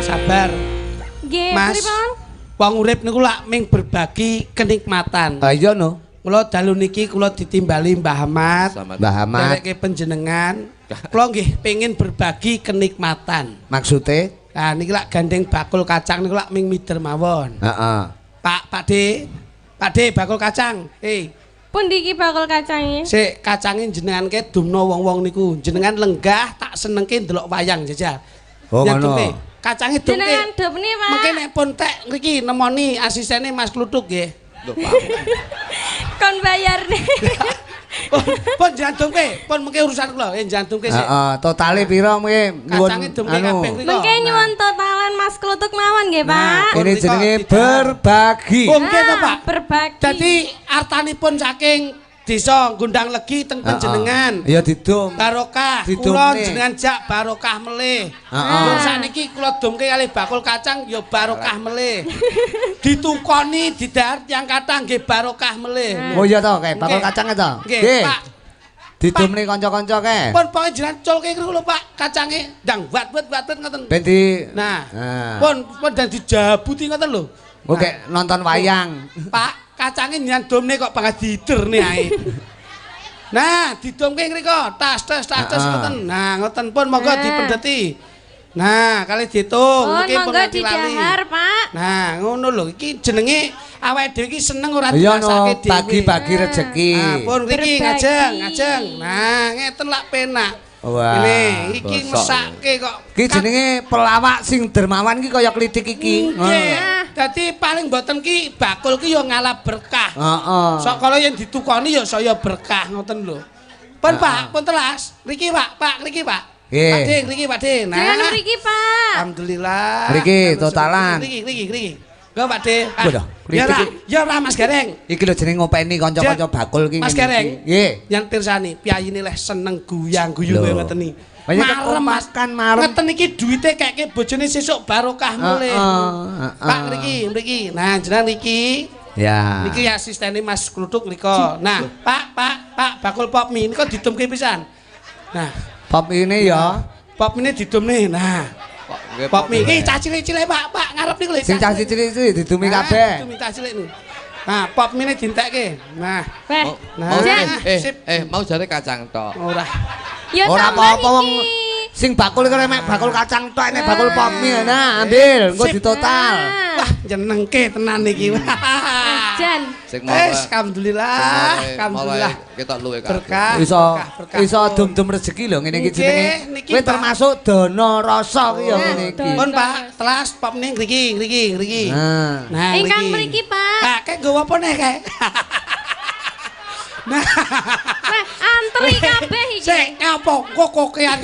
Sabar. Nggih, Mas. pripun? Wong urip niku lak ming berbagi kenikmatan. Ah iya no. Kula dalu niki kula ditimbali Mbah Ahmad. Selamat. Mbah Ahmad. Ndereke panjenengan. Kula nggih pengin berbagi kenikmatan. Maksude? Nah niki lak gandeng bakul kacang niku lak ming mider mawon. Heeh. Pak, Pak D. Pak D bakul kacang. Eh, Pundi iki bakul kacange? sik kacange jenengan ke dumno wong-wong niku. Jenengan lenggah tak senengke ndelok wayang jajal. Oh, Yang ngono. dumne. Kacange dumke. Jenengan dopne, Pak. Mengke nek pun tek ngriki nemoni asistene Mas Kluthuk nggih. Lho, Pak. Kon bayarne. Pun jenengan dumke, pun mengke urusan kula. Jenengan dumke sik. Heeh, totale pira mengke nyuwun Kacange dumke kabeh mriko. Mengke nyuwun totalan Mas Kluthuk mawon nggih, Pak. Nah. Ini jenenge berbagi. Oh, nggih to, Pak. Berbagi. Dadi artanipun saking desa Gondang Legi teng panjenengan. Ya didum. Barokah Didumne. kula jenengan jak barokah melih. Heeh. Lho sakniki kula dumke kalih bakul kacang ya barokah melih. Ditukoni didahar tiyang kathah nggih barokah melih. Oh iya to, kae bakul Nggih. kacang to. Nggih, Pak. Didumne kanca-kanca kae. Pun pokoke jenengan culke niku lho Pak, kacange ndang wat-wat ngoten. Ben di Nah, Nah. pun dan dijabuti ngoten lho. Engko kek nonton wayang. Pak, kacange jenengan dumne kok bakal diiderne ae. Nah, didumke ngriko, tas tas tas tas Heeh. ngoten. Nah, ngoten pun monggo Nah. dipendheti. Nah, kali diitung, Oh, niki pun monggo nganti lali. didahar, Pak. Nah, ngono lho, iki jenenge awake dhewe iki seneng ora Iya no, dirasake dhewe. bagi-bagi rezeki. Nah, pun ngriki Berbagi. ngajeng, ngajeng. Nah, ngeten lak penak. Wah, Ini iki bosok. mesake kok. Ki jenenge pelawak sing dermawan ki kaya klitik iki. Nggih. Dadi paling mboten ki bakul ki ya ngalap berkah. Heeh. Sok kala yen ditukoni ya saya berkah ngoten lho. Pun Pak, pun telas. Ngriki Pak, Pak ngriki Pak. Nggih. Pak D, ngriki Pak D. Nah. Jenengan mriki, Pak. Alhamdulillah. Ngriki, totalan. Ngriki, ngriki, ngriki. Nggo Pak D. Ah, Waduh, Ya klitik ora, ya ora Mas Gareng. Iki lho jenenge ngopeni kanca-kanca bakul ki. Mas ngene Gareng. iki. Nggih. Yang pirsani, piyayine leh seneng guyang-guyu Lho. kowe ngoten iki. Banyak Marem Mas. kekompakan, marem. Ngeten iki duwite keke bojone sesuk barokah mulih. Heeh, heeh. Pak ngriki, ngriki. Nah, jenengan niki. Ya. Niki asistene Mas Kluthuk niko. Nah, Pak, Pak, Pak, bakul pop mie niko didumke pisan. Nah, Pop ini ya. pop mie didumne. Nah, Nggih, pop mie iki cah cilik-cilik Pak, Pak, ngarep niku lho. Sing cah cilik-cilik didumi Nah, kabeh. Didumi cah cilik niku. Nah, pop mie dintekke. Nah, Weh. Nah, Mau sip. mau jare kacang tok. Ora. Ya Ora tambah apa-apa wong iki. sing bakul iku mek bakul kacang tok nek bakul pop mie nah ambil engko Sip. ditotal. Nah. Wah, nyenengke tenan iki. Jan. Sing Wes, alhamdulillah, alhamdulillah. Ketok luwe kabeh. Berkah. Iso berkah, berkah. iso dum-dum rezeki lho ngene iki Nggih, jenenge. niki, Kowe Pak. termasuk dana rasa ki ya Nah, ngene iki. dana. Pun Pak, telas pop ning ngriki, ngriki, ngriki. Nah. Nah, Ingkang mriki, Pak. Nah, kayak nggawa apa neh kae? Nah, Weh, antri kabeh iki. sik ngapa kok kokean.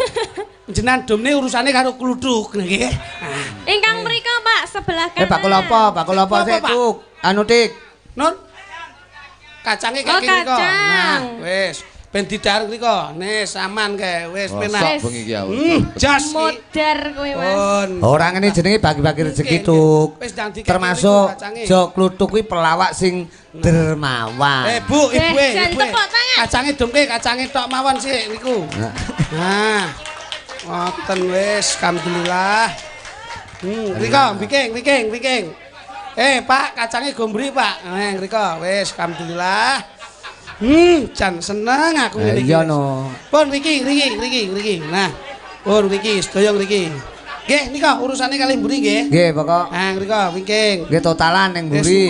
Jenengan dumne urusane karo kluthuk nggih. Nah, Ingkang mriko, Pak, sebelah kanan. Eh bakul apa? Bakul apa Apa, sik Pak? Tuk? Anu Tik. Nun. Kacange Oh, kaya ngriko. kacang. Nah, wis ben didahar ngriko. Nih saman kae wis Bosok penak. bengi iki aku. Jos iki. Modar kowe, Mas. Pun. Ora ngene jenenge bagi-bagi rezeki Nggih, Tuk. nggih. Wis ndang dikek Termasuk niku kacange. Jo Kluthuk kuwi pelawak sing dermawan. Eh Bu, Eh, ibu, jan ibu. tepuk tangan. Kacange dumke, kacange tok mawon sik niku. Nah. Ngoten wis, alhamdulillah. Ngriko, biking, biking, biking. Eh, Pak, kacange gombri, Pak. Nah, ngriko, wis, alhamdulillah. Jan seneng aku ngene iki. Iya wis. no. Pun ngriki, ngriki, ngriki, ngriki. Nah, pun ngriki, sedaya ngriki. Nggih, nika urusane kalih mburi nggih. Nggih, pokok Nah, ngriko, wingking. nggih totalan ning Wis mburi.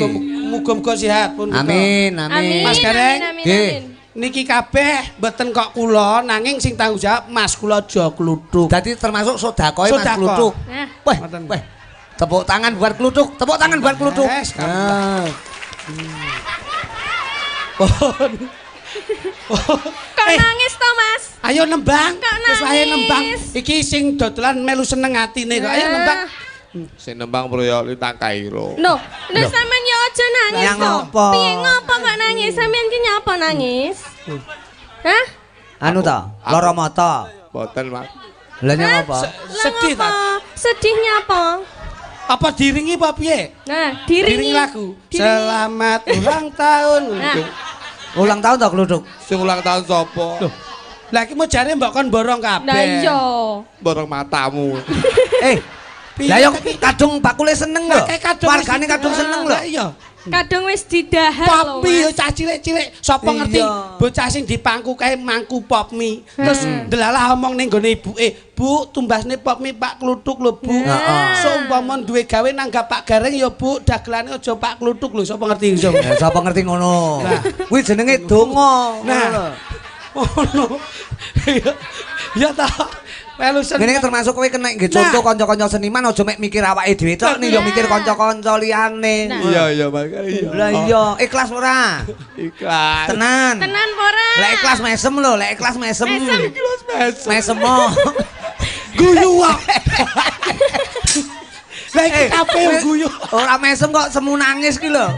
muga-muga sehat pun. ngriko. Amin, amin. Mas Gareng. Amin, amin, Nggih. amin. Niki kabeh mboten kok kula nanging sing tanggung jawab Mas kula aja kluthuk. Dadi termasuk sedekahe Mas Sedekah. Kluthuk. Nah. Weh, Ngoten. weh. Tepuk tangan buat Kluthuk, tepuk tangan buat Kluthuk. Yes, Nah. Pun. Kok Eh. nangis to, Mas? Ayo nembang. Kok Wis wae nembang. nangis? Iki sing dodolan melu seneng atine kok. Ayo Nah. nembang. Sing nembang Proyo Lintang Kairo. Loh, lho sampean ya aja nangis Lah, to. ngopo? Piye ngopo kok nangis? Sampean ki nyapa nangis? Hah? Anu ta, lara mata. Boten, Mas. Lah nyang apa? Lah Sedih ngopo? ta? Sedih nyapa? Apa diringi apa piye? Nah, diringi. Diringi lagu. Diringi. Selamat ulang tahun. Nah. Ulang tahun ta Kluthuk? Sing ulang tahun sapa? Loh. Lah iki mau jare mbok kon borong kabeh. Lah iya. Borong matamu. Eh, Lah yo kadung bakule seneng lho. Wargane kadung seneng lho. Iya. Kadung wis didahar lho. Pop mie yo cah cilik-cilik, sapa ngerti bocah sing dipangku kae mangku pop mie. Terus delalah omong ning gone ibuke, "Bu, tumbasne pop mie Pak Kluthuk lho, Bu." Seumpama duwe gawe nanggap Pak Gareng ya, Bu, dagelane aja Pak Kluthuk lho, sapa ngerti iso. Sapa ngerti ngono. Kuwi jenenge donga. Nah. Ngono. Ya ta. Ngene termasuk kowe kena nggih contoh kanca-kanca seniman aja mek mikir awake dhewe tok ning ya mikir kanca-kanca liyane. Iya iya Mas. Iya. Lah iya, ikhlas ora? Ikhlas. Tenan. Tenan apa ora? Lek ikhlas mesem lho, lek ikhlas mesem. Ikhlas mesem. Mesem mo. Guyu kok. Lah iki kabeh guyu. Ora mesem kok semu nangis ki lho.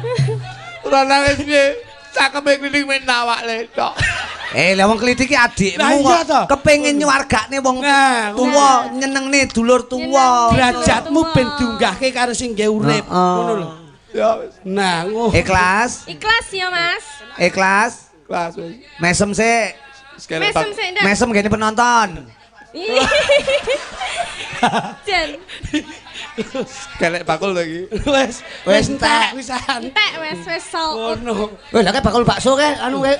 Ora nangis piye? Cakeme kliling men awak le tok. Lah wong klithik iki adikmu kok kepengin nyuwargakne wong tuwa, nyenengne dulur tuwa. Derajatmu ben diunggahke karo sing nggawe urip. Ngono lho. Ya wis. Nah, ngono. Ikhlas? Ikhlas ya, Mas. Ikhlas? Ikhlas wis. Mesem sik. Mesem sik ndak. Mesem gene penonton. Jen. Kelek bakul lagi. Wis, wis entek wisan. Entek wis wis sold. Ngono. Wis lha bakul bakso kae anu kae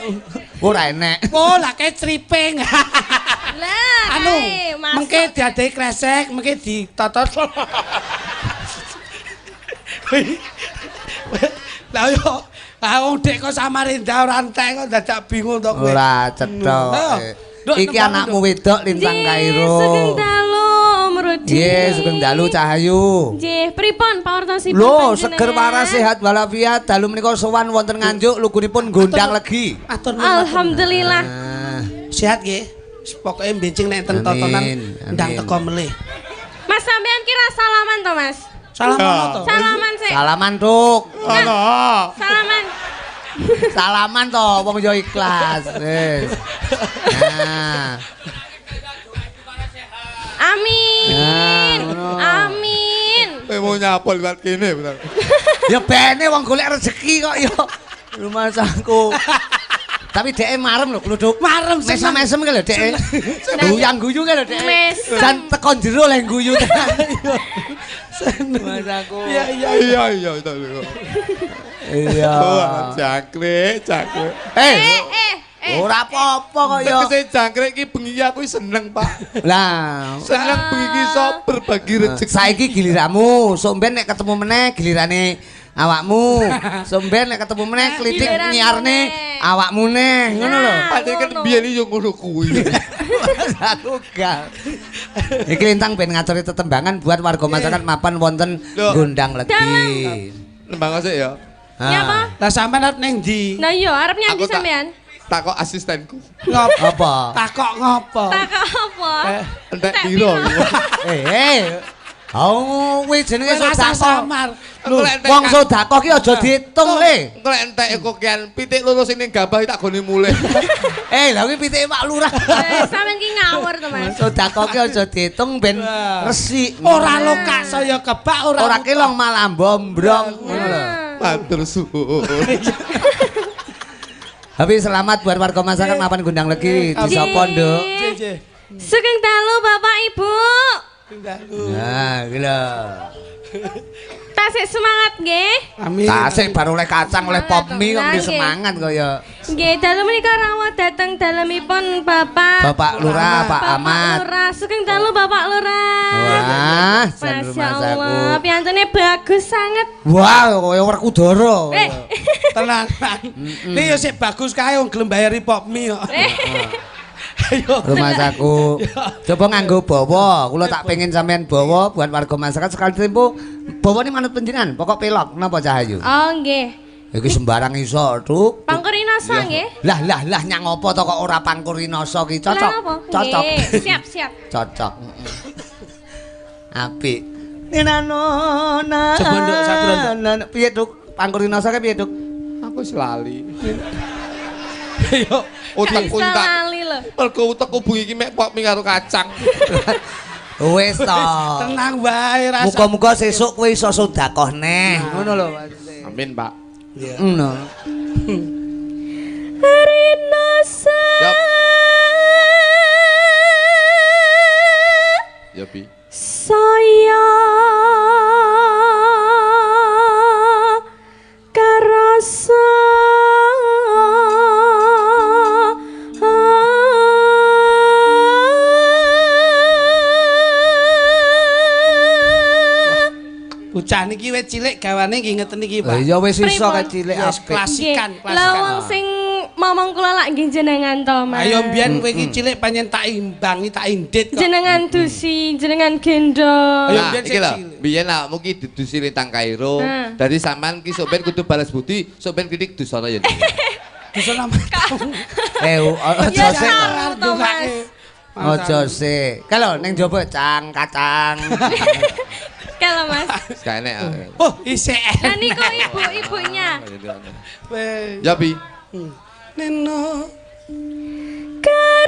ora enek. Oh, lah kae triping. Lah, anu, mengke diadahi kresek, mengke ditotot. Lah yo, wong dek kok Samarinda ora entek kok dadak bingung to kowe. Ora cetha. Iki anakmu wedok Lintang Kairo. Sugeng dalu Om Rudi. Nggih, sugeng dalu Cahayu. Nggih, pripun pawartosipun? Lho, seger waras sehat walafiat. Dalu menika sowan wonten Nganjuk lugunipun gondang legi. Alhamdulillah. Sehat nggih. Pokoke mbencing nek enten tontonan ndang teko melih. Mas sampean kira salaman to, Mas? Salaman to. Salaman sik. Salaman, Tuk. Salaman. Salaman to wong yo ikhlas. Wis. Nah. Amin. Amin. Kowe mau nyapa liwat kene bener. Ya bene wong golek rezeki kok ya. Rumahku. Tapi dheke marem lho Kluthuk. Marem mesem-mesem ki lho dheke. Guyang-guyu ki lho dheke. Jan teko jero lek guyu tenan. Seneng. Aku. Iya iya iya iya iya. Jangkrik, jangkrik. Ora apa-apa kok ya. Tegese jangkrik iki bengi aku seneng, Pak. Lah, seneng bengi iki iso berbagi rezeki. Saiki giliranmu, sok ben nek ketemu meneh gilirane awakmu. Sok ben nek ketemu meneh klitik nyiarne awakmu neh, ngono lho. Padahal kan biyen yo ngono kuwi. Aku gak. Iki Lintang ben ngaturi tetembangan buat warga masyarakat mapan wonten Gondang Legi. Nembang sik ya. Ya apa? Lah sampean arep ning ndi? Nah iya, arep nyang ndi sampean? Takok asistenku. Ngopo? Apa? Takok ngopo? Takok apa? Entek piro? Oh, kuwi jenenge sedekah. Lho, wong sedekah ki aja diitung le. Engko lek entek kokean pitik loro sing ning gabah tak gone mulih. Lha kuwi pitike Pak Lurah. Sampeyan ki ngawur to, Mas. Sedekah ki aja diitung ben resik. Ora lokak saya kebak ora. Ora kelong malah bombrong ngono lho. Matur suwun. Tapi selamat buat warga masyarakat mapan Gondang Legi. Disapa, Nduk? Sugeng dalu Bapak Ibu. Nah, iki lho. Tasik semangat nggih. Amin. Tasik baru oleh kacang oleh pop mie kok mesti semangat kaya. Nggih, dalu menika rawuh dateng dalemipun Bapak Bapak Lurah, Pak Ahmad. Lurah, sugeng dalu Bapak Lurah. Wah, jan masyaallah. Piyantune bagus sanget. Wah, kaya Werkudara. Tenanan. Iki yo sik bagus kae wong gelem bayari pop mie kok. Ayo rumahku. Coba nganggo bawa, kula tak pengen sampean bawa buat warga masyarakat sekali tempo. Bawa ini manut panjenengan, pokok pelok napa Cahayu? Oh nggih. Iki sembarang iso, Tuk. Pangkurinasa nggih. Lah lah lah nyang apa to kok ora pangkurinasa ki cocok. Cocok. Siap siap. Cocok. Apik. Ninanona. Coba nduk sakuron. Piye Tuk? Pangkurinasa ki piye Tuk? Aku wis lali. Ayo utekku tak. Mergo utekku bengi iki mek pop mie karo kacang. Wis to. Tenang wae rasa. Muga-muga sesuk kowe iso sedekah neh. Ngono lho maksudnya. Amin, Pak. Iya. Ngono. Rinasa. Ya, Bi. Saya Bocah niki wis cilik gawane nggih ngeten iki, Pak. Ya wis iso cilik apik. Klasikan, klasikan. Lah wong sing momong kula lak nggih jenengan to, Mas. Ayo mbiyen kowe iki cilik pancen tak imbangi, tak indit kok. Jenengan dusi, jenengan gendong. Ayo mbiyen iki lho, biyen awakmu ki didusi Lintang Kairo. Dadi sampean ki sok ben kudu balas budi, sok ben klitik dusana ya. Dusana. Aja sik to, Mas. Aja sik. Kalau ning jaba cang kacang. Kalau Mas. Sekane. Oh, isih. Lah niku ibu-ibunya. Ya, Bi. Neno karasare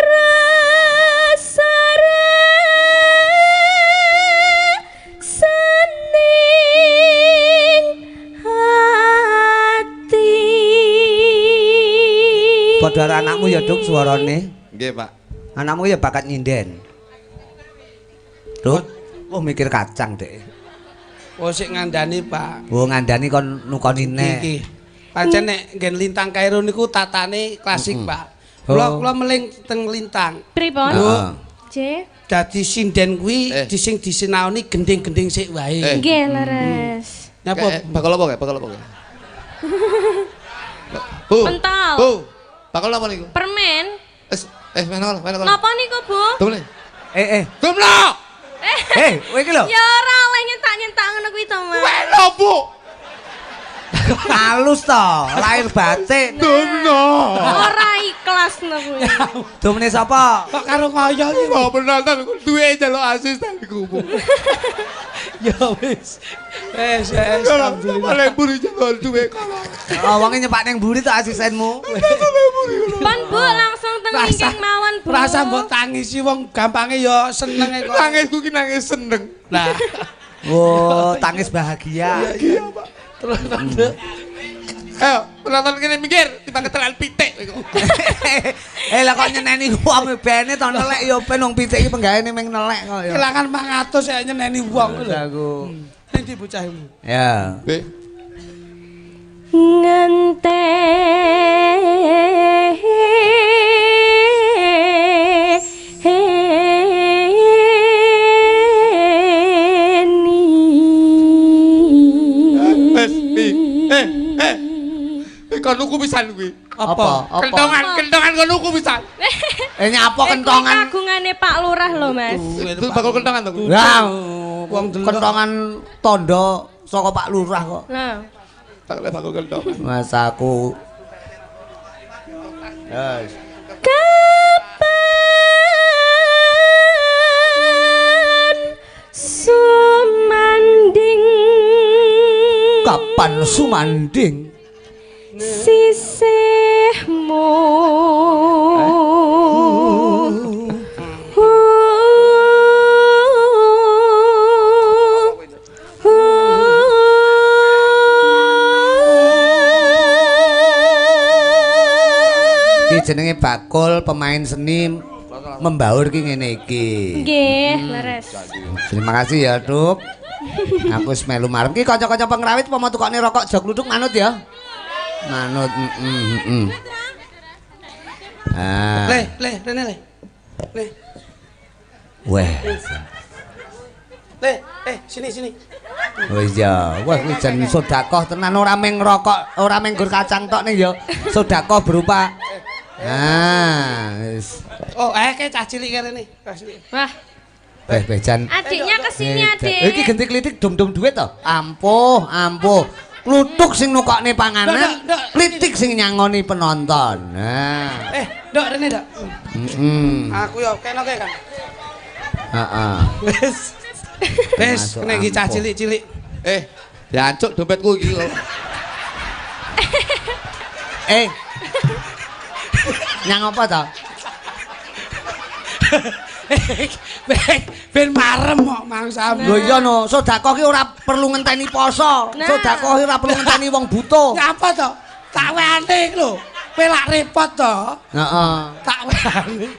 sening hati. Padha karo anakmu ya, Duk, suarane. Nggih, Pak. Anakmu ya bakat nyinden. Duk, oh mikir kacang, Dek. Oh sik ngandani, Pak. Oh ngandani kon nukoni nek. Iki. Pancen nek nggen Lintang Kairo niku tatane klasik, Pak. Kula meling teng Lintang. Pripun? Nggih. Dadi sinden kuwi sing disinaoni gending-gending sik wae. Nggih, leres. Napa bakal apa kae? Bakal apa kae? Bu. Pentol. Bu. Bakal apa niku? Permen. Meno kono. Napa niku, Bu? Dumle. Dumlo. Kowe iki lho. Ya ora oleh nyentak-nyentak ngono kuwi to, Mas. Welo, Bu. Halus to, lahir batin. Dumno. Ora ikhlas ngono kuwi. Dumne sapa? Kok karo kaya iki kok penonton duwe njaluk asistenku, Bu. Ya wis. Wis, alhamdulillah. Oleh mburi njaluk duwe kono. Oh, wonge nyepak ning mburi to asistenmu. Pon, Bu, langsung teng wingking mawon, Bu. Rasa mbok tangisi wong gampange ya senenge kok. Tangisku ki nangis seneng. Lah. Oh, tangis bahagia. Iya, Pak. Terus terus. Ayo, penonton kene mikir timbang ketelan pitik kok. Lah kok nyeneni wong bene to nelek ya ben wong pitik iki penggaweane mung nelek kok ya. Kelangan 500 ya nyeneni wong lho. Aku. Ning ndi bocah iku? Ya. Be. Kon nuku pisan kuwi. Apa? Kentongan kon nuku pisan. Nyapa kentongan? Kagungane Pak Lurah lho, Mas. Itu bakal kentongan to kuwi. Lah, wong kentongan tondo saka Pak Lurah kok. Lah. Bakal kentongan. Mas aku. Yes. Kapan sumanding? Kapan sumanding? Sisihmu Iki jenenge bakul pemain seni membaur ki ngene iki. Nggih, leres. Terima kasih ya, Duk. Aku wis melu marem. Ki kanca-kanca pengrawit pomo tukokne rokok jog luduk manut ya. Manut, Ah. Le, rene le. Le. Weh. Le, sini sini. Oh iya, wah kuwi jan sedekah tenan ora mung rokok, ora mung gur kacang tok ning ya sedekah berupa. Ah, wis. Oh, kae cah cilik rene, cah cilik. Wah. Weh, jan. Adiknya kesini, Adik. Iki genti klitik dum-dum duit to. Ampuh, ampuh. Kluthuk sing nukokne panganan, klitik sing nyangoni penonton. Nah. Ndok rene, Ndok. Aku yo kene kae, Kang. Heeh. Wis. Wis, kene iki cah cilik-cilik. Diancuk dompetku iki kok. Nyang apa to? Ben marem kok mangsamu. Lho iya no, sedekah ki ora perlu ngenteni poso. Sedekah ki ora perlu ngenteni wong butuh. Nyapa to? Tak wehane iki lho. Kowe lak repot to. Heeh. Tak wehane.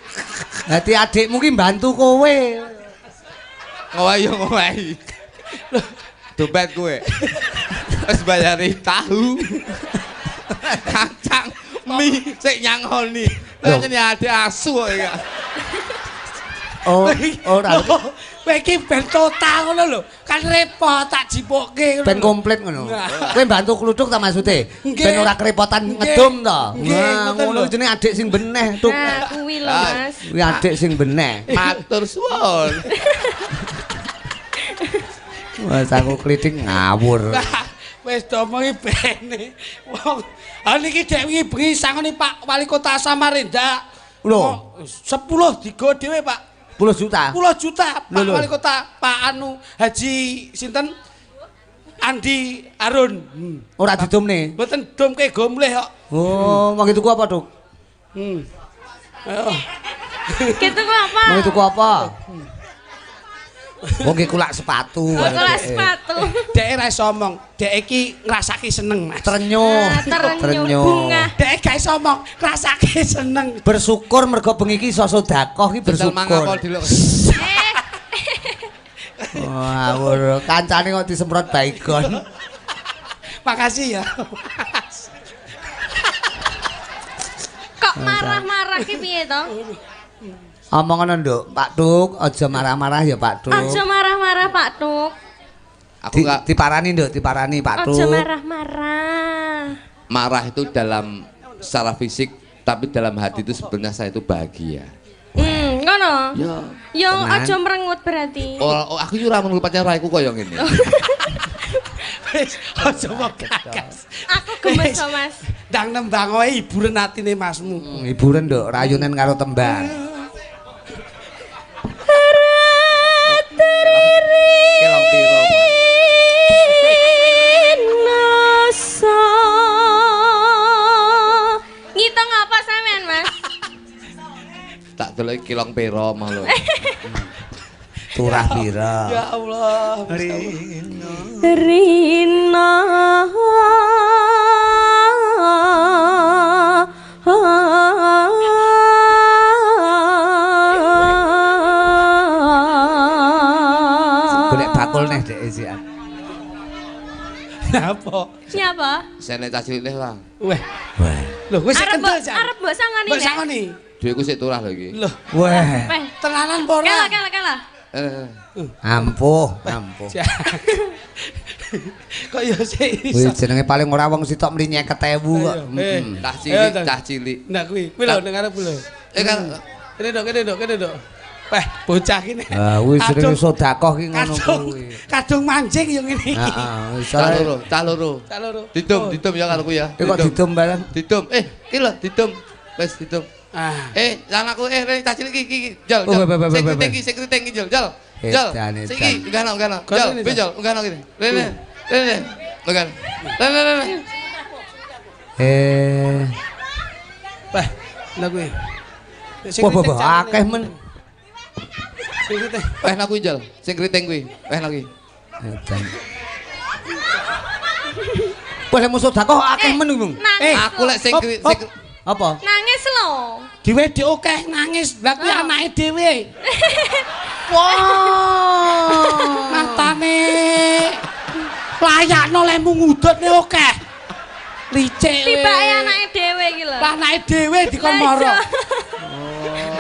Dadi adikmu ki mbantu kowe. Ngowahi yo ngowahi. Dompet kowe. Wis bayari tahu. Kacang, mie sik nyangoni. Lah jenenge adik asu kok iki. Oh, ora. Kowe iki ben total ngono lho. Kan repot tak jipukke ngono. Ben komplit ngono. Kowe bantu kluthuk ta maksude? Ben ora kerepotan ngedum ta. Nah, ngono jenenge adik sing beneh, Tuk. Nah, kuwi lho, Mas. Kuwi adik sing beneh. Matur suwun. Wes aku klitik ngawur. Wis diomongi bene. Wong ha niki dek wingi bengi sangone Pak Wali Kota Samarinda. Lho, 10 digo dhewe, Pak. 10 juta. 10 juta Pak Wali Kota, Pak Anu Haji sinten? Andi Arun. Ora didumne. Mboten dumke go mulih kok. Oh, wong tuku apa, Duk? Ayo. Ki tuku apa? Wong tuku apa? Wong ki kulak sepatu. Kulak sepatu. Dek ora iso omong. Dek iki ngrasake seneng, Mas. Trenyuh. Trenyuh. Bunga. Dek gak iso omong, ngrasake seneng. Bersyukur mergo bengi iki iso sedekah iki bersyukur. Wah, ngawur. Kancane kok disemprot baygon. Makasih ya. Kok marah-marah ki piye to? Omong ngono, Nduk. Pak Tuk, aja marah-marah ya, Pak Tuk. Aja marah-marah, Pak Tuk. Aku diparani, Nduk, diparani, Pak Tuk. Aja marah-marah. Marah itu dalam secara fisik, tapi dalam hati itu sebenarnya saya itu bahagia. Ngono. Ya. Ya aja merengut berarti. Oh, aku yo ora merengut pacar raiku koyo ngene. Wis, aja mbok gagas. Aku gemes to, Mas. Ndang nembang wae hiburan atine Masmu. Hiburan, Nduk, rayunen karo tembang. Ngitung apa sampean, Mas? Tak delok kilong pira mah lho. Turah pira? Ya Allah. Rina. Golek bakul neh dek isian. Napa? Siapa? Sene cah cilik lah. Weh. Weh. Lho wis kendel jan. Arep mbok sangoni. Mbok sangoni. Dhuwitku sik turah lho iki. Lho. Weh. Tenanan apa ora? Kalah, kalah, kalah. Ampuh, ampuh. Kok ya sik iso. Kuwi jenenge paling ora wong sitok mli 50.000 kok. Cah cilik, cah cilik. Nah kuwi, kuwi lho ning arep lho. Eh kan kene nduk, kene nduk, kene nduk. Weh, bocah iki nek. Ah, kuwi jenenge sedekah ki ngono kuwi. Kadung mancing yo ngene iki. Heeh, cah loro, cah loro. Cah loro. Didum, didum ya karo kuwi ya. Kok didum bareng? Didum. Eh, iki lho didum. Wis didum. Eh, anakku eh cah cilik iki, jol, jol. Sing kriting iki, sing kriting iki, jol, jol. Jol. Sing iki, unggahno, unggahno. Jol, jol, unggahno kene. Rene. Rene. Unggahno. Rene, rene. Eh. Wah, lha kuwi. Wah, akeh men. Sing kriting. Weh aku jol, sing kriting kuwi. Weh aku. Wah, lek musuh sedekah akeh men kuwi. Eh, aku lek sing apa? Nangis lho. Dhewe dhek akeh nangis. Lah kuwi anake dhewe. Wah. Matane layakno lehmu ngudutne akeh. Licik. Tibake anake dhewe iki lho. Lah anake dhewe dikon mara.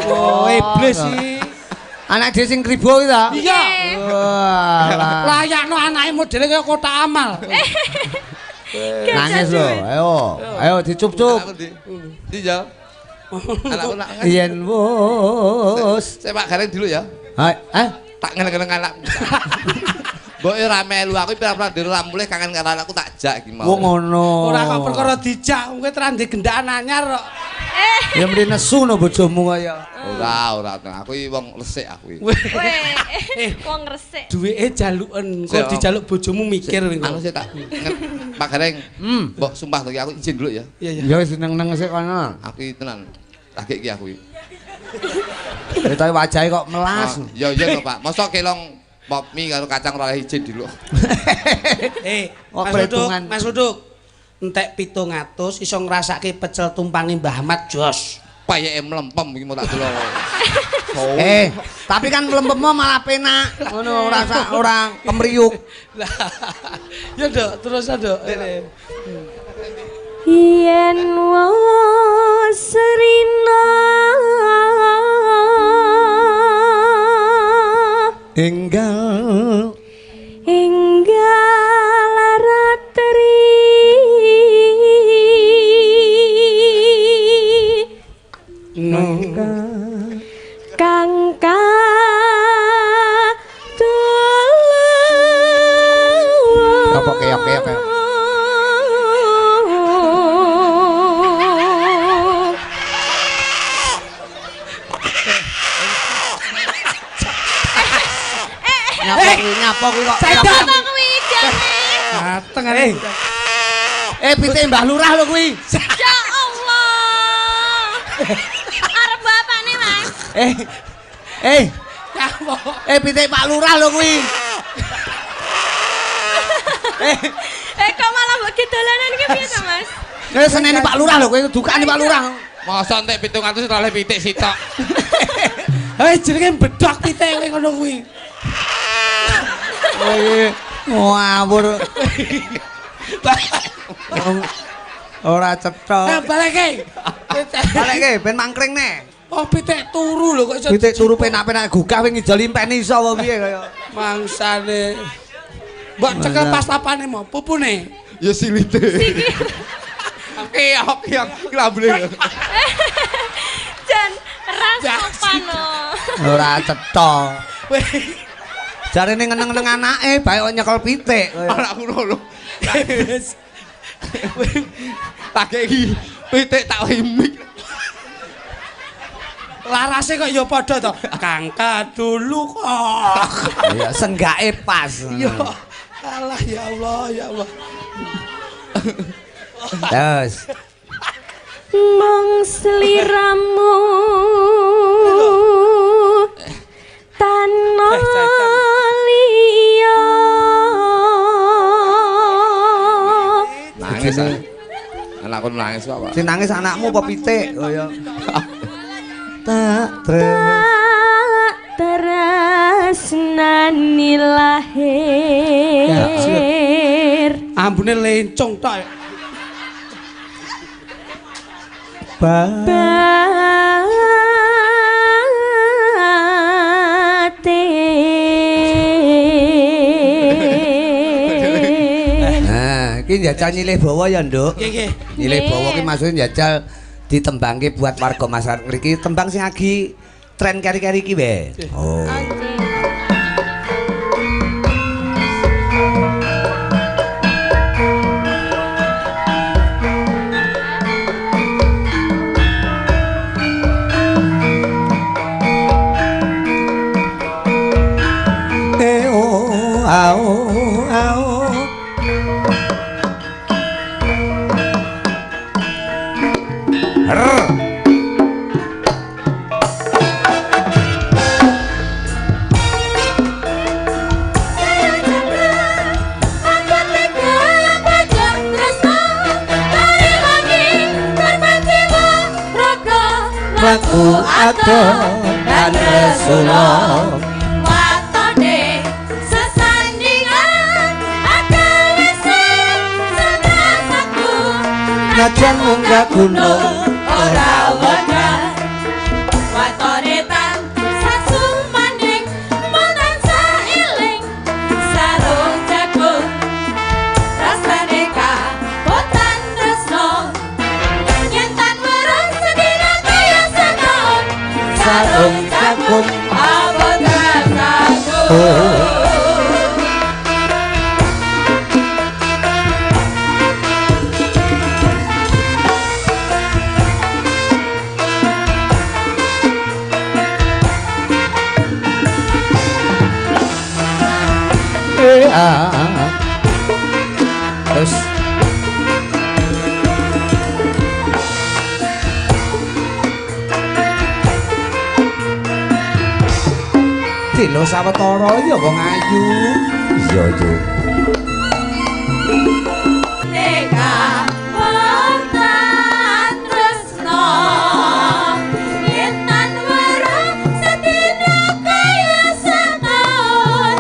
Oh, iblis iki. Anak dhewe sing kribo iki ta? Iya. Wah. Layakno anake modele kaya kotak amal. Nangis lho, ayo, ayo dicup-cup. Di jal. Anakku nak. Yen wis. Saya Pak Gareng dulu ya. Hai, eh? Tak ngeleng-ngeleng anak. Mbok ora melu aku pira-pira dhewe ora mulih kangen karo anakku tak jak iki mau. Wong ngono. Ora kok perkara dijak, kowe terang gendaan anyar kok. Ya mrene nesu no bojomu kaya. Ora, ora, aku iki wong resik aku iki. Weh, wong resik. Duweke jaluken, kok dijaluk bojomu mikir kowe. Anu sik tak Pak Gareng. Mbok sumpah to iki aku izin dulu ya. Iya, iya. Ya wis neng-neng sik kono. Aku iki tenan. Lagi iki aku iki. Ketoke wajahe kok melas. Ya iya to, Pak. Mosok kelong pop mie karo kacang ora izin dulu. Eh, Mas Luduk, Mas Luduk. Entek 700 iso ngrasake pecel tumpange Mbah Ahmad jos. Payeke mlempem iki mau tak delok. Eh, tapi kan mlempemmu malah penak. Ngono ora ora kemriyuk. Lah. Ya, Nduk, terus Nduk. Yen wis rina Enggal enggal ratri kang kadulun. Apa keok-keok? Nyapa kuwi kok. Apa kuwi jane? Dateng arek. Pitik Mbah Lurah lho kuwi. Ya Allah. Arep bapakne, Mas. Nyapa? Pitik Pak Lurah lho kuwi. Kok malah mbok dolanan iki piye to, Mas? Seneni Pak Lurah lho kowe dukane Pak Lurah. Mosok entek 700 oleh pitik sitok. Jenenge bedhok pitik kowe ngono kuwi. Oh iya, ngawur. Ora cetha. Baleke. Baleke ben mangkring neh. Oh pitik turu lho kok iso. Pitik turu penak-penak gugah wingi ngijoli impeni iso apa piye kaya. Mangsane. Mbok cekel pas lapane mo, pupune. Ya silite. Keok-keok klambune. Jan ra sopan lho. Ora cetha. Jarene ngeneng-ngeneng anake bae kok nyekel pitik. Ora ngono lho. Tak iki pitik tak imik. Larase kok ya padha to. Kang kadulu kok. Ya senggake pas. Ya Allah ya Allah ya Allah. Terus. Mong sliramu tanah liya. Nangis. Anakku nangis kok, Pak. Sing nangis anakmu apa pitik kaya. Tak tresnani lahir. Ambune lencong tok. Batin. Nah, iki njajal nyilih bawa ya, Nduk. Nggih, nggih. Nyilih bawa ki maksudnya njajal ditembangke buat warga masyarakat ngriki, tembang sing agi tren keri-keri iki wae. Oh. Ao ao. Aku adoh dan Rasulullah watone sesandingan akal setrasaku najan munggah gunung ora wedha watone tansah sumanding mung tansah eling sarung jagung rasane kabotan tresno yen tan weruh sedina kaya setaun sarung jagung abot rasaku. Terus Dilo sawetara ya wong ayu. Iya, iya. Teka wonten tresno yen tan weruh sedina kaya setaun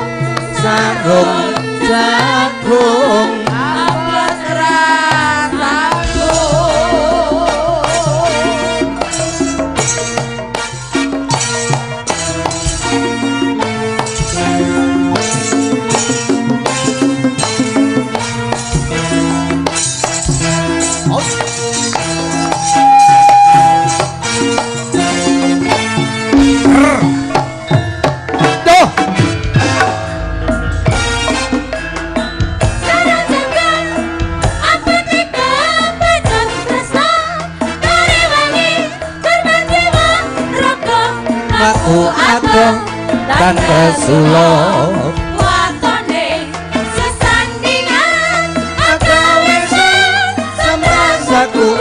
sarung jagung abot rasaku. Mlaku adoh tan kesulo watone sesandingan agawe semrasaku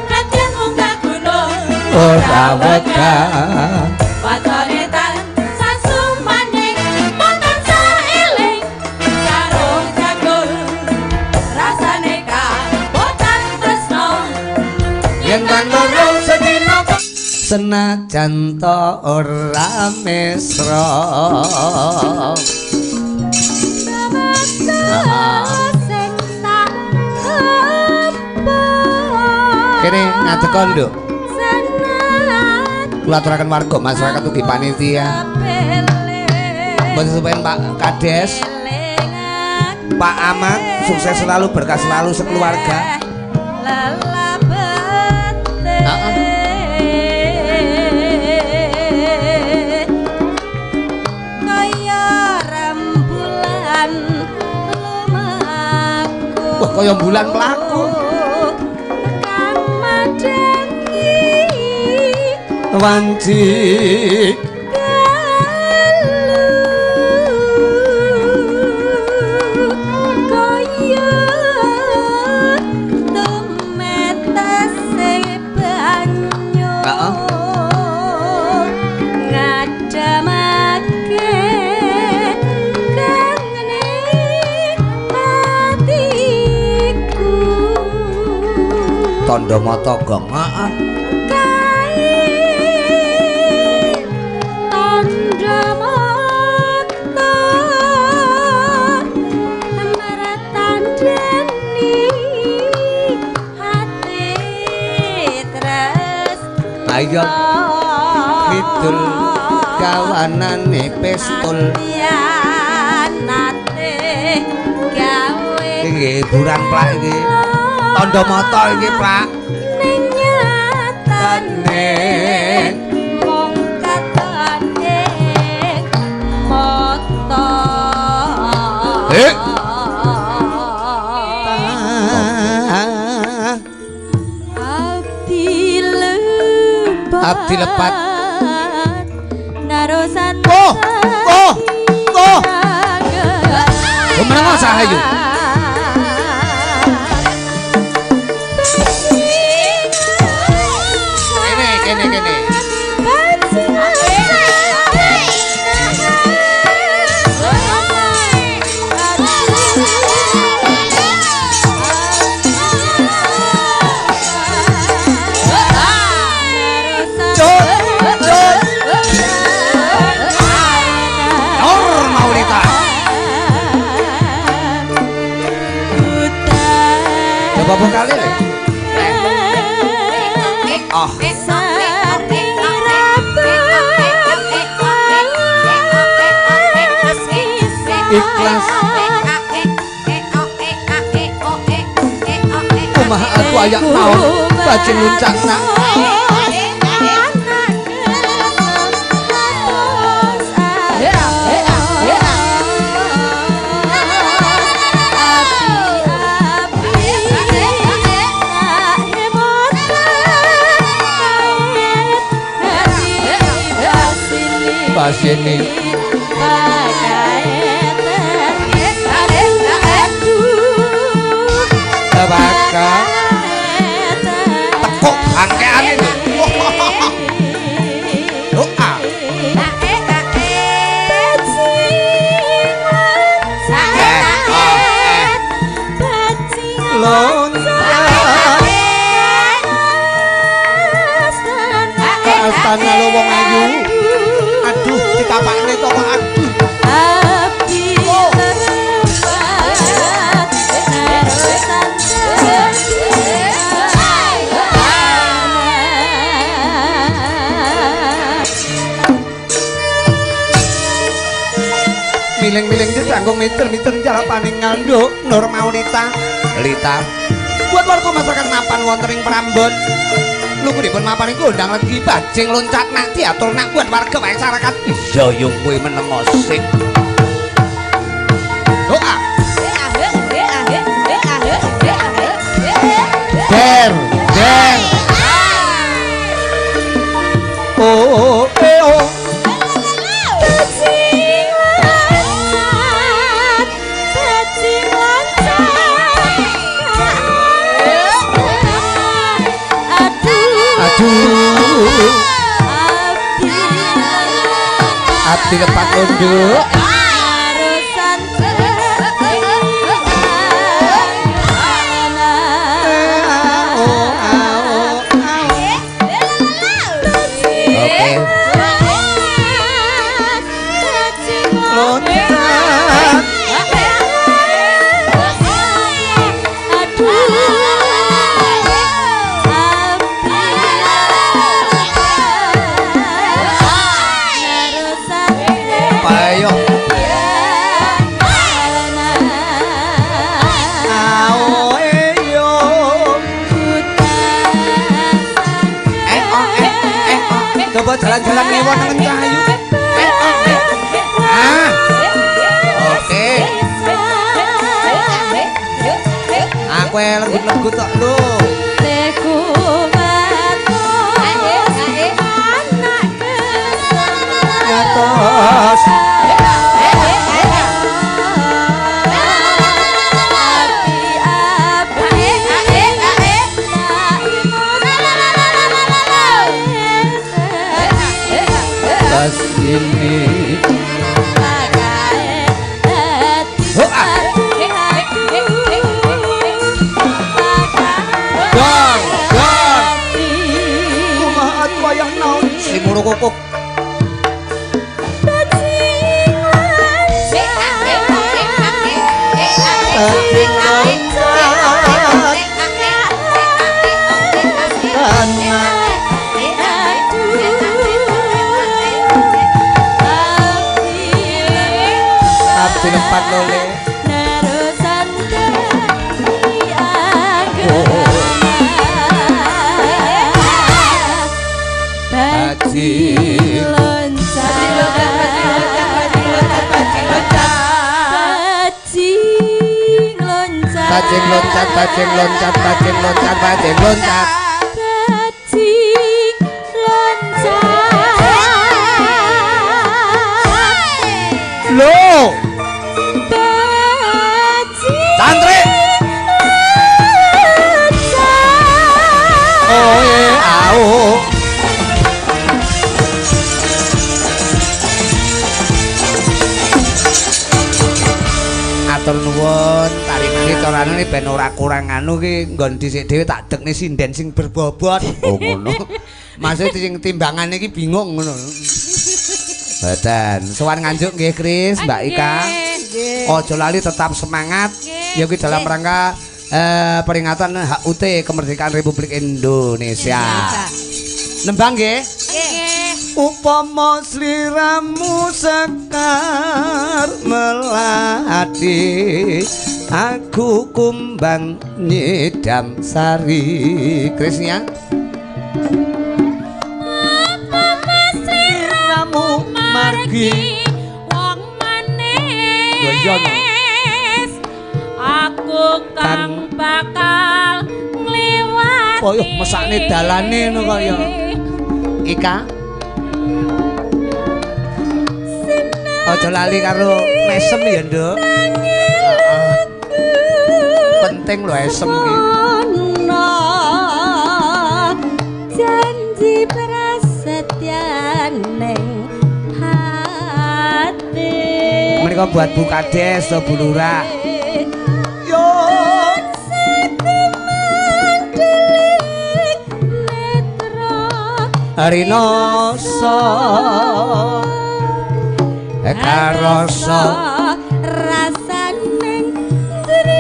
nadyan munggah gunung ora wegah watone tan sasumaning boten saeling karo jago rasane kabotan tresno yen tan loro sedina senajan to ora mesra. Kene ngadeka nduk. Kula aturaken warga masyarakat ugi panitia. Mboten supen Pak Kades, Pak Ahmad, sukses selalu, berkah selalu sekeluarga. Wah, kaya bulan mlaku. Kang madhangi wanci dalu kaya tumetese banyu. Heeh. Ngadamake kangene atiku. Tandha mata gong. Heeh. Kae tandha mata mertandhani hati tresno. Ayo kidul kawanane pistol. Nate gawe Iki hiburan plak iki. Tandha mata iki plak. Ning nyatane mung katane mata. Eh. Abdi lepat. Abdi lepat. Narosan. Oh, oh, oh. Gumenengo Sahayu. Kene, kene, kene. Cut, cut. Nur Maulita. Coba vokale le. Oh. Ikhlas. Kumaha aku ayak naon bajing luncak nak. Pasini. Tabaka. Tekuk bangkeane lho. Doa. Loncat. Astana lo wong ayu. Aduh, ditapakne to kok aduh. Abdi lepat narosan. Miling-miling ditanggung miter-miter jalapane nganduk Nur Maulita Lita. Buat warga masyarakat mapan wonten ing Prambon. Luhuripun mapan iku ndang legi bajing loncat nak diatur nak buat warga masyarakat. Iya yo kowe menengo sik. Doa. Der, der. Oh, eh, oh. Nduk. Oke. Payo. Ao eyo. Eh oh eh eh oh. Coba jalan-jalan ngewon nang Cahayu. Eh oh eh. Ah. Oke. Aku lenggut-lenggut tok lho. Atas. Tas ini. Oh, ah. Dong, dong. Kumaha wayah naon sing ngono kokok. Abdi lempat lole. Bajing loncat, bajing loncat, bajing loncat, bajing loncat. Bajing loncat. Loh. Bajing. Santri. Loncat. Oh ye, au. Atur nuwun. Iki carane ben ora kurang anu ki nggon dhisik dhewe tak dekne sinden sing berbobot. Oh ngono. Maksud sing timbangane iki bingung ngono. Badan. Sowan Nganjuk nggih Kris, Mbak Ika. Aja lali tetap semangat. Ya kuwi dalam rangka peringatan HUT Kemerdekaan Republik Indonesia. Nembang nggih? Nggih. Upama sliramu sekar melati, aku kumbang nyidam sari. Krisnya upama sliramu margi wong manis, aku kang bakal ngliwati. Koyo mesakne dalane ngono kaya. Ika aja lali karo mesem ya, Nduk. Penting lho esem ki. Janji prasetyan ning hati. Menika buat Bu Kades atau Bu Lurah. Yo rinoso karasa rasaning driya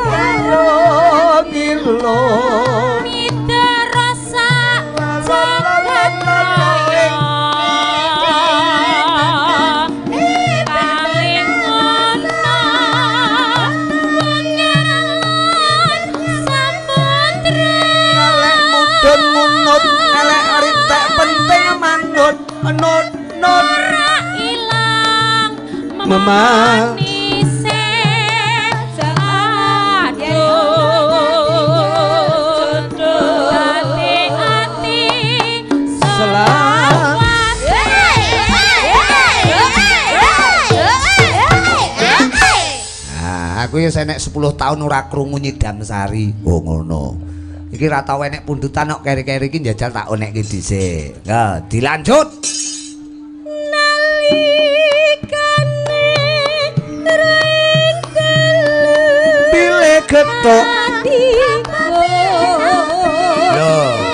karo ngilo mitrasa jagat raya paling ana wengeran samudra elek mudun munut elek ritek penting manut nut nut ora ilang memanise aduh ati-ati selawase. Nah, aku ya senek 10 tahun ora krungu nyidam sari. Oh ngono. Iki ra tau enek pundutan kok keri-keri iki njajal tak onekke dhisik. Nah, dilanjut. Nalikane ring telu pile gethuk lho.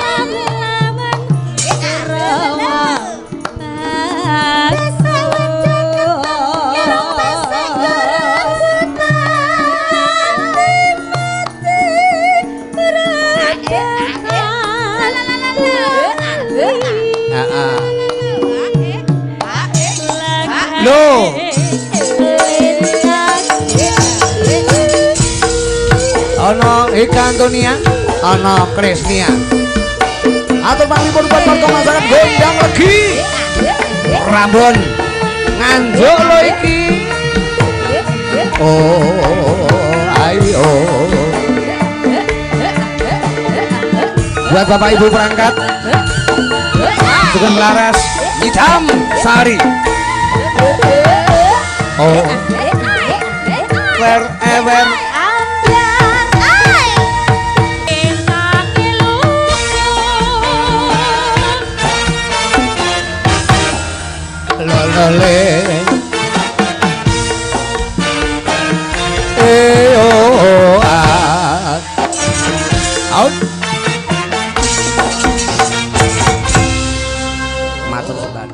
Lho. Ana Eka Antonia, ana Krisnia. Atur panglipur buat warga masyarakat Gondang Legi. Prambon Nganjuk lho iki. Oh, ayo. Buat Bapak Ibu perangkat Sugeng Laras Idam Sari. Oh. Wer ewer lolole e o a out. Matur sembah.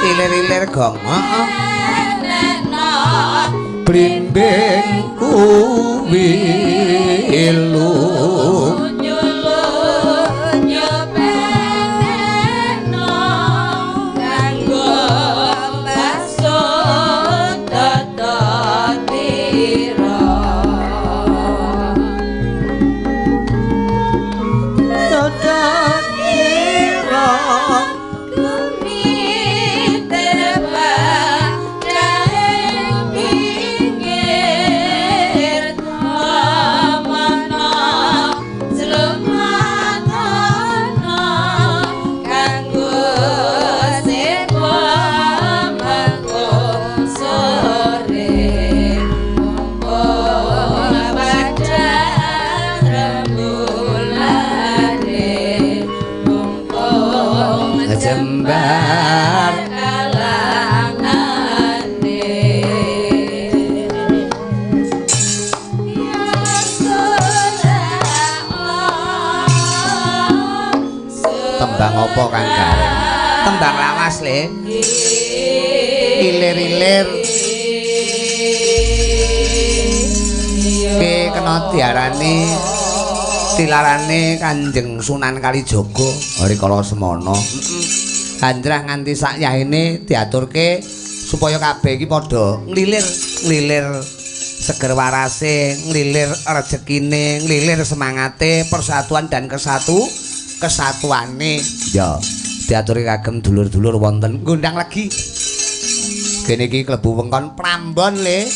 Ilir-ilir gong, heeh. Blimbing kuwi lu jembar kalangane tembang apa Kang Gareng? Tembang lawas le. Ilir-ilir ki kena diarani tilarane Kanjeng Sunan Kalijaga rikala semana. Handrah nganti sak yahene diaturke supaya kabeh iki padha nglilir, nglilir seger warase, nglilir rejekine, nglilir semangate, persatuan dan kesatuane. Ya, diaturi kagem dulur-dulur wonten Gondang Legi. Kene iki klebu wengkon Prambon le.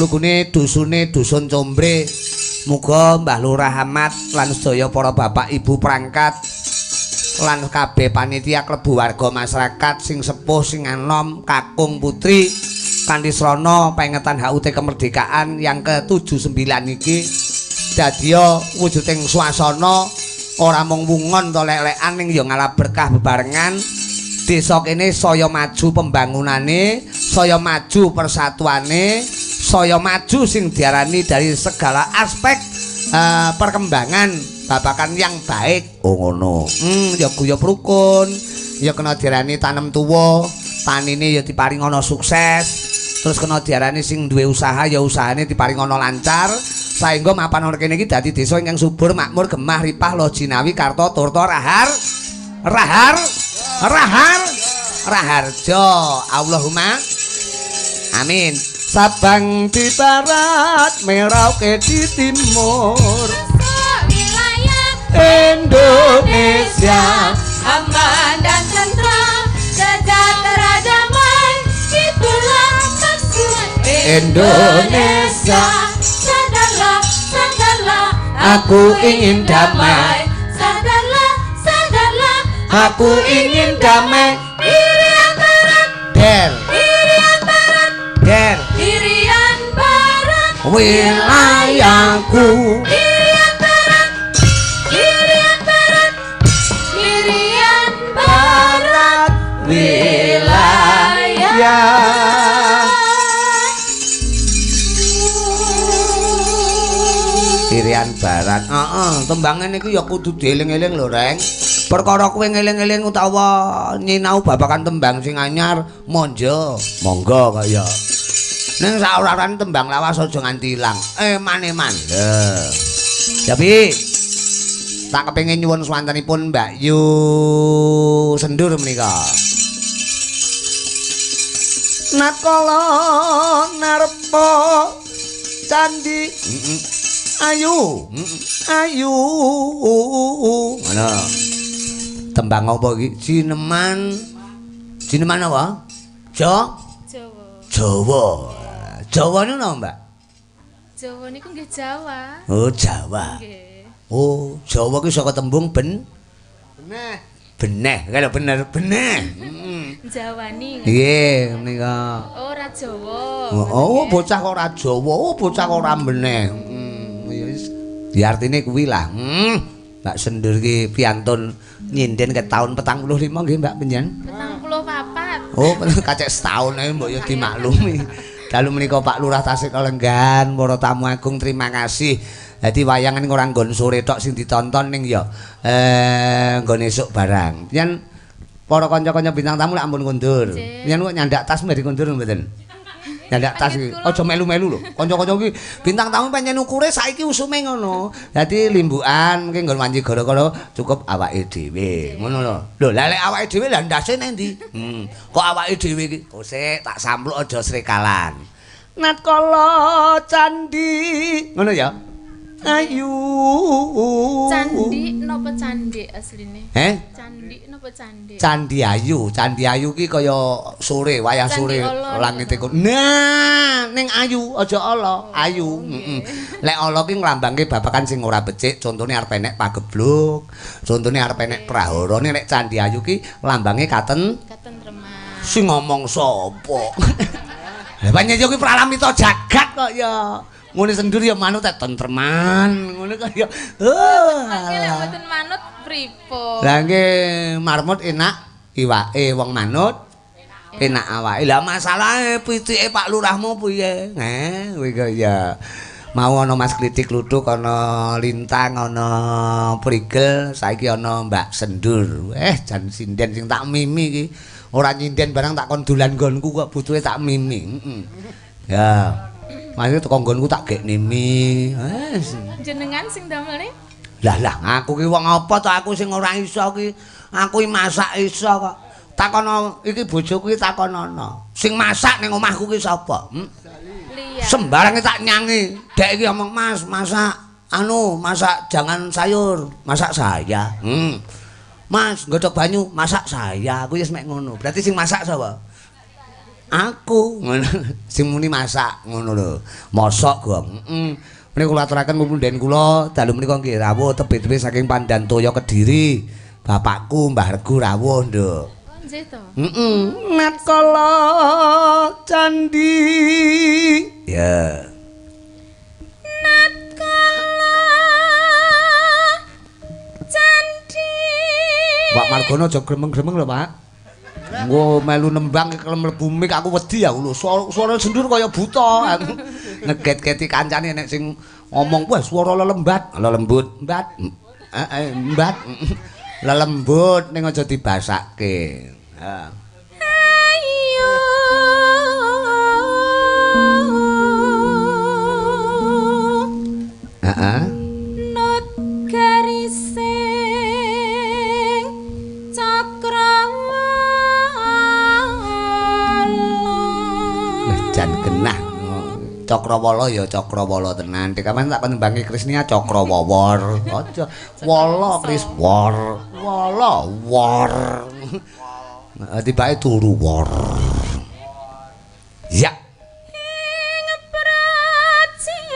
Lugune dusune dusun Combre. Muga Mbah Lurah Ahmad lan sedaya para bapak ibu perangkat lan kabeh panitia klebu warga masyarakat sing sepuh sing anom kakung putri kanthi srana pengetan HUT kemerdekaan yang ke-79 iki dadiya wujuding swasana ora mung wungon to lek-lekan ning ya ngalap berkah bebarengan. Desa kene saya maju pembangunane, saya maju persatuane, saya maju sing diarani dari segala aspek perkembangan babakan yang baik. Oh ngono. Ya guyub rukun, ya kena diarani tanem tuwa, tanine ya diparing ana sukses, terus kena diarani sing duwe usaha ya usahane diparing ana lancar, saengga mapan ana kene iki dadi desa ingkang subur, makmur, gemah, ripah, loh jinawi, karta, turta, rahar, rahar, rahar, raharjo. Allahumma amin. Sabang di barat, Merauke di timur, wilayah Indonesia aman dan tentram, sejahtera damai, itulah maksud Indonesia. Sadarlah, sadarlah Aku ingin damai. Sadarlah, sadarlah, aku ingin damai. Irian Barat, Der, Irian Barat, Der, Irian Barat, wilayahku. Irian Barat, Irian Barat, Irian Barat, wilayah. Irian Barat. Heeh, tembangan iku ya kudu dieling-eling lho, Reng. Perkara kowe ngeling-eling utawa nyinau babagan tembang sing anyar, monjo, monggo kaya. Ning saora-orane tembang lawas aja nganti ilang. Eman-eman. Lho. Tapi tak kepengin nyuwun swantenipun Mbak Yu Sendur menika. Nakala narpa candi ayu ayu. Ngono. Tembang apa iki? Jineman. Jineman apa? Jawa. Jawa. Jawa niku napa, Mbak? Jawa niku nggih Jawa. Oh, Jawa. Nggih. Oh, Jawa ki saka tembung ben beneh. Beneh, kalau bener beneh. Jawani. Nggih, menika. Oh, ora Jawa. Oh, bocah kok ora Jawa, oh bocah kok ora beneh. Ya wis. Ya artine kuwi lah. Mbak Sendur ki piantun nyinden ke tahun 45 nggih Mbak Penjen? 44. Oh, kacek setahun ae mbok ya dimaklumi. Dalu menika Pak Lurah tasik kalenggan, para tamu agung terima kasih. Dadi wayangan ora nggon sore tok sing ditonton ning ya nggon esuk barang. Yen para kanca-kanca bintang tamu lak ampun kondur. Yen kok nyandak tas mari kondur mboten? Nyandak tas iki aja melu-melu lho. Kanca-kanca iki bintang tamu pancen ukure saiki usume ngono. Dadi limbukan mungkin nggon wanci gara-gara cukup awake dhewe. Ngono lho. Lho lah lek awake dhewe lah ndase nang ndi? Kok awake dhewe iki kosek tak sampluk aja srekalan. Natkala candi. Ngono ya. Ayu. Candi napa candi asline? Candi napa candi? Candi Ayu. Candi Ayu ki kaya sore, wayah sore langite kono. Nah, ning ayu aja ala, ayu. Heeh. Lek ala ki nglambangke babagan sing ora becik, contone arep enek pagebluk, contone arep enek prahara. Nek Candi Ayu ki lambange katentreman. Sing ngomong sapa? Lah pancen yo ki pralamita jagat kok ya. Ngene Sendur ya manut tentreman, ngono kok ya. Oh. Lek mboten manut pripun? Lah nggih marmut enak iwake, wong manut enak awake. Lah masalahe pitike Pak Lurahmu piye? Nggih, kuwi kok ya. Mau ana Mas Klitik Kluthuk, ana Lintang, ana Prigel, saiki ana Mbak Sendur. Jan sinden sing tak mimi iki. Ora nyinden barang tak kon dolan nggonku kok butuhe tak mimi. Heeh. Ya. Mas teko nggonku tak gekne mi. Wes. Jenengan sing damelne? Lah lah, aku ki wong apa to aku sing ora iso ki. Aku ki masak iso kok. Takono iki bojoku ki takonono. Sing masak ning omahku ki sapa? Sembarange tak nyangi. Dek iki omong, "Mas, masak anu, masak jangan sayur, masak saya." Mas, nggodhog banyu, masak saya. Aku wis mek ngono. Berarti sing masak sapa? Aku ngono. Sing muni masak ngono lho. Mosok gong. Heeh. Menika kula aturaken punden kula dalu menika nggih rawuh tebih-tebih saking Pandantoyo Kediri. Bapakku Mbah Regu rawuh, Nduk. Oh, nggih to. Heeh. Natkala candi. Ya. Natkala candi. Pak Margono aja gremeng-gremeng lho, Pak. Engko melu nembang mlebu mik aku wedi aku lho. Suara Sendur kaya buta. Aku ngeget-geti kancane nek sing ngomong wah suara lelembat, lelembut, mbat. Heeh, mbat. Lelembut ning aja dibasake. Ha. Ayo. Heeh. Nut garising cakrawala. Jan genah. Cakrawala ya cakrawala tenan. Dek kapan tak nembangi Krisnia cakrawawor. Aja wala Kris wor. Wala wor. Tibake turu wor. Ya. Ing pracima.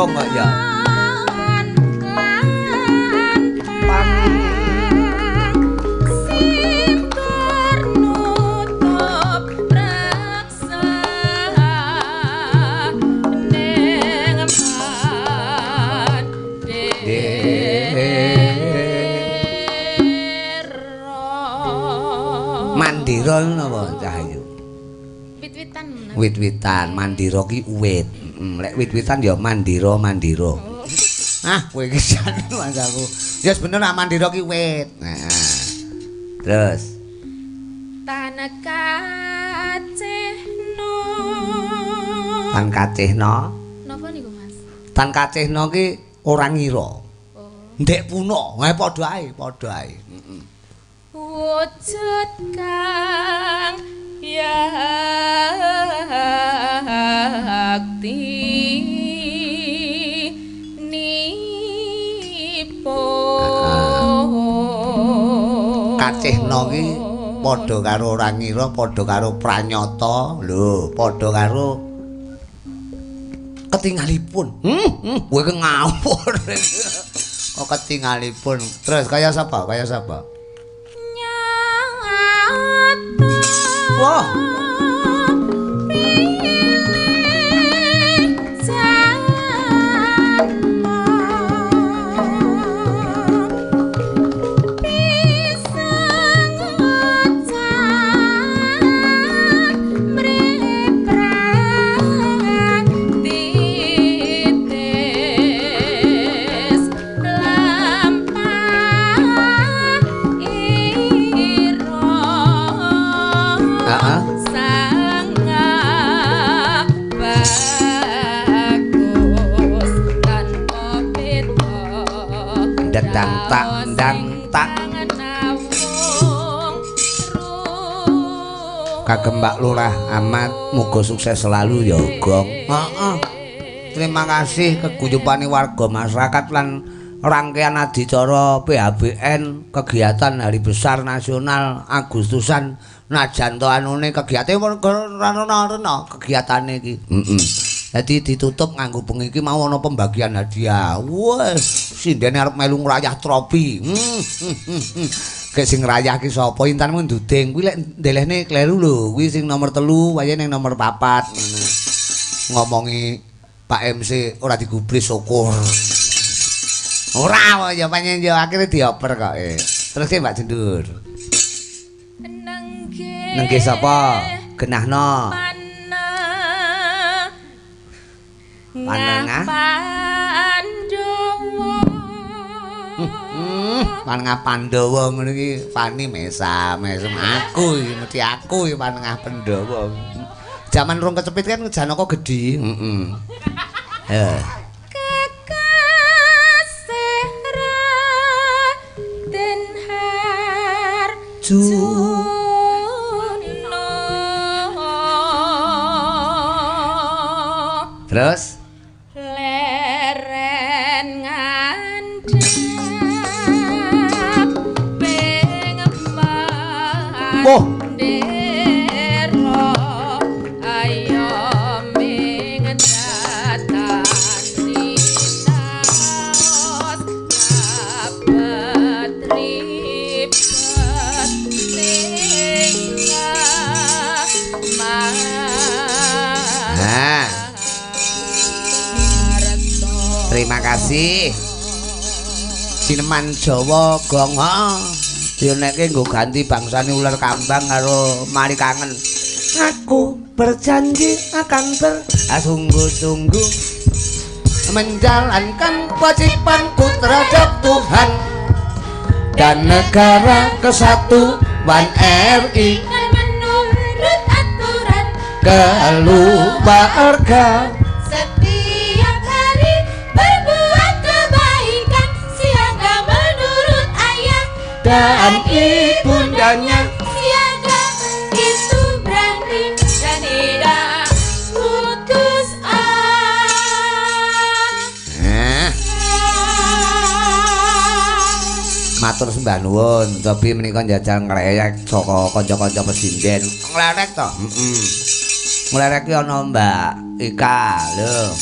durung kok ya. Mandira napa Cahayu? Wit-witan. Wit-witan, mandira ki wit. Lek wit-witan ya mandira, mandira. Ah, kowe iki jan aku. Ya bener nak mandira ki wit. Nah. Terus tan kacehno. Tan kacehno. Napa niku, Mas? Tan kacehno ki ora ngira. Oh. Ndek puno, ae padha ae, padha ae. Heeh. Wujud kang yakti nipun. Kacehno ki padha karo ora ngira, padha karo pranyata, lho, padha karo ketingalipun. Kowe ki ngawur. Kok ketingalipun. Terus kaya sapa? Kaya sapa? Wah. Dang tak dang tak kagem Mbak Lurah Ahmad, muga sukses selalu ya Gong. Heeh. Terima kasih keguyupane warga masyarakat lan rangkaian adicara PHBN kegiatan Hari Besar Nasional Agustusan najan to anune kegiatane ora ana kegiatane iki. Heeh. Dadi ditutup nganggo bengi iki mau ana pembagian hadiah. Wes, sindene arep melu ngrayah trofi. Kek sing ngrayah ki sapa? Intanmu nduding kuwi lek ndelehne kleru lho. Kuwi sing nomor 3, wayahe ning nomor 4. Ngomongi Pak MC ora digubris syukur. Ora ya pancen ya akhire dioper kok. Terus ki Mbak Jendur. Nengge sapa? Genahno. Panengah Pandhawa. Panengah Pandhawa ngono iki Fani mesa mesem aku iki mesti aku iki Panengah Pandhawa. Jaman rong kecepit kan Janaka gedhi. Heeh. Heh. Kekasih Raden Harjuna. Terus leren ngandhap ping mandira ayo ming datani taos abet ribet sing. Nah. Terima kasih. Sineman Jawa gong heeh. Dionekke nggo ganti bangsane ular kambang karo mari kangen. Aku berjanji akan bersungguh-sungguh menjalankan kewajibanku terhadap Tuhan dan negara kesatuan RI menurut aturan keluarga. Setiap hari berbuat kebaikan, siaga menurut ayah dan ibundanya. Siaga itu berani dan tidak putus asa. Matur sembah nuwun, tapi menika njajal ngreyek saka kanca-kanca pesinden. Nglerek to? Heeh. Nglerek ki ana Mbak Ika lho.